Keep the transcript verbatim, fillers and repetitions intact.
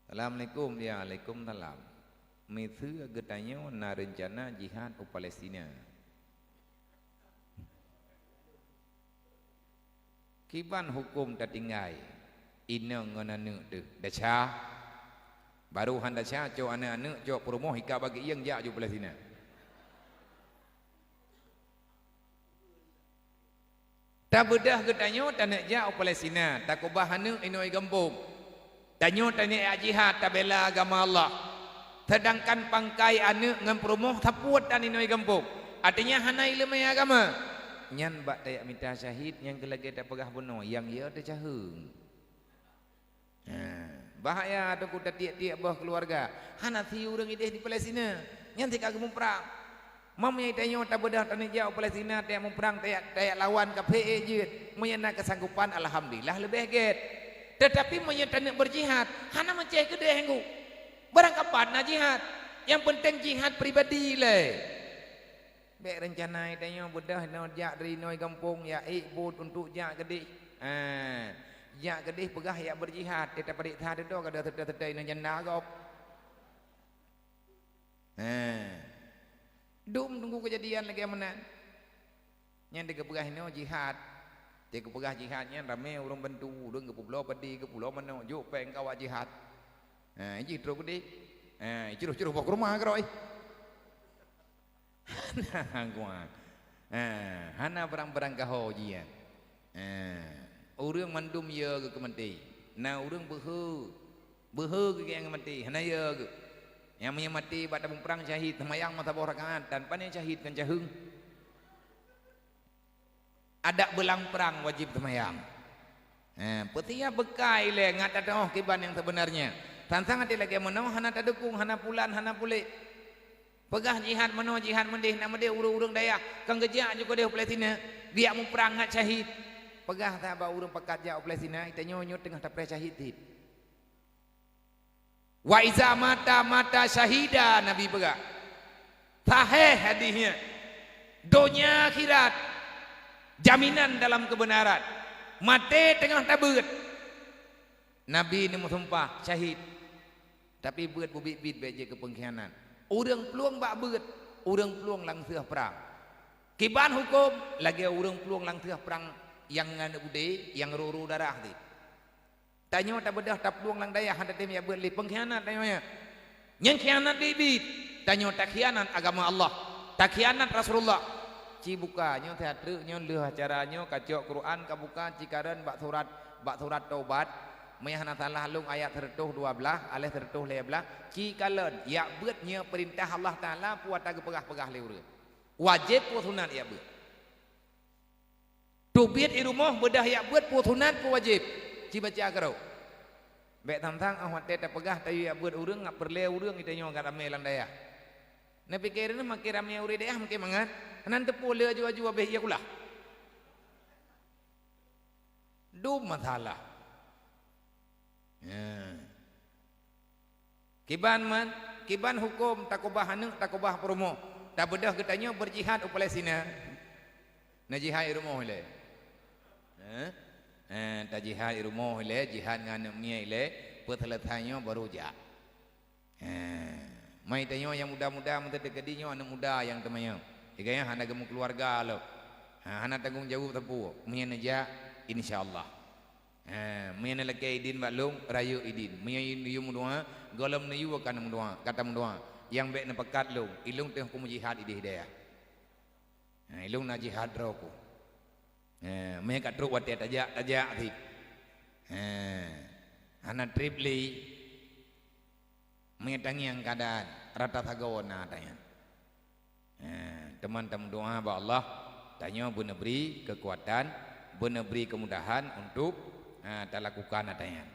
Assalamualaikum. Ya, alaikumsalam. Miseue geutanyoe na reuncana jihad u Palestina. Kiban huköm tatinggai inong ngon aneuëk teuh? Desya. Baru han desya, cok aneuëk-aneuëk, cok peurumoh, ika bagi ieng jak ju Palestina. Tabeudôh geutanyoe taneuk jak u Palestina, takeubah aneuëk inong gampông. Tanyoe taneuk jak jihad tabela agama Allah. Seudangkan pangkai aneuëk ngon peurumoh sapuet tan inong gampông. Artinya hana iéleumé agama. Nyan bak tajak mita syahid, nyan keu lagée tapeugah bunoe, nyang yo teucaheueng. Ha, bahaya teungku tatiek-tiek boh keuluwarga. Hana sie ureuëng ideh di Palestina. Nyan si ka geumuprang. Meunyoe tanyoe tabeudôh taneuk jak u Palestina, tajak muprang, tajak, tajak lawan kafé ék jeuet. Meunyoe na keusanggopan, alhamdulillah, leubeh gét. Teutapi meunyoe taneuk beurjihad, hana meucéh keudeh, Teungku. Barangkapat na jihad. Nyang peunteng jihad pribadi lé. Bék reuncana tanyoe beudôh inoe jak dari inoe gampông, jak ék buet untuk jak keudeh. Ha, jak keudeh peugah jak beurjihad, teutapi paréksa teuh ka deuh teuta-teuta inoe janda gob. Ha. Dum teungku keujadian lagée meunan. Nyan di geupeugah inoe jihad. Di geupeugah jihad nyan ramé ureuëng bantu, ureuëng geupeubloe padé, geupeubloe manok, jok péng keu awak jihad. Ha, jih trok keudeh. Ha, jiroh-jiroh boh keureuma keudroe. Hana kuat. Ha, hana barang-barang gaho jih nyan. Ha, ureuëng mandum yo geuh keu maté. Na ureuëng beuhe, beuhe geuh nyang maté, hana yo geuh. Nyang meunyoe maté bak tamuprang syahid, seumayang meusaboh rakaat, dan pane syahid ngon caheueng. Adak beulang prang wajéb seumayang. Ha, peusiab beukai lé ngat tatoh kiban nyang seubeunarnya. Sang-sang até lagée meunoe hana tadukong, hana pulan, hana puléh. Peugah jihad meunoe, jihad meudeh, na meudeh ureuëng-ureuëng dayah, kon geujak ju keudeh u Palestina, geujak muprang ngat syahid. Peugah that bak ureuëng pakat jak u Palestina, tanyoe nyoe teungoh tapreh syahid cit. "Wa iza mata, mata syahida," Nabi peugah. Sahih hadisnya. Donya akhirat, jaminan dalam kebenaran. Maté teungoh tabeuet. Nabi neumeusumpah syahid. Tapi beuet bubit-bit bék jeuet keu peungkhianat. Ureuëng plueng bak beuet, ureuëng plueng lam seueh prang. Kiban huköm lagée ureuëng plueng lam seueh prang nyang ngon udeb, nyang ro-ro darah teuh. Tanyoe tabeudôh taplueng lam dayah hana tatem jak beuet lé, peungkhianat tanyoe nyan. Nyang khianat biet-biet, tanyoe takhianat agama Allah, takhianat Rasulullah. Ci buka nyoe that treuk nyoe lheueh acara nyoe ka cok Quran ka buka ci kareueng bak surat, bak surat Taubat, meunyo hana salah lôn ayat seratus dua belas, aléh seratus lhée belas, ci kalon jak beuet nyoe peurintah Allah Taala peue ata geupeugah-peugah lé ureuëng. Wajéb peue sunat jak beuet. Teubiet i rumoh beudôh jak beuet peue sunat peue wajéb, ci baca keudroe. Bék tham-tham óh watée tapeugah tayue jak beuet ureuëng ngat peureulée ureuëng geutanyoe ngat ramé lam dayah. Neupike droeneuh makin ramé ureuëng dayah makin mangat, hana teupeu le aju-aju habéh ia kulah. Dum masalah. Ya. Kiban man, kiban huköm takeubah aneuëk, takeubah peurumoh, tabeudôh geutanyoe beurjihad u Palestina. Na jihad i rumoh ilée? Heh? Heh, tajihad i rumoh ilée, jihad ngon aneuëk miet ilée, peuseuleusai nyoe baru jak. Heh. Mai tanyoe nyang muda-muda meuteudeukeudi nyoe aneuëk muda nyang teumanyong. Igaya hana geumeukeuluwarga lom. Ha, hana tanggong jaweueb sapeue. Meunyoe neujak, insya Allah. Ha, meunyoe neulakée idin bak lôn, rayeuk idin. Meunyoe yue meudoá, gohlom neuyue ka neumeudoá, ka tameudoá. Nyang bék neupakat lôn, ilôn teuh kumeujihad ideh dayah. Ha, ilôn na jihad droe ku. Ha, meunyoe ka trok watée tajak, tajak cit. Ha, hana treb lé. Meunyoe tangieng keuadaan, rata sagoe na tangieng. Ha, teuma tameudoá bak Allah, tanyoe beuneubri keukuatan, beuneubri keumudahan untuk, ha, talakukan ata nyan.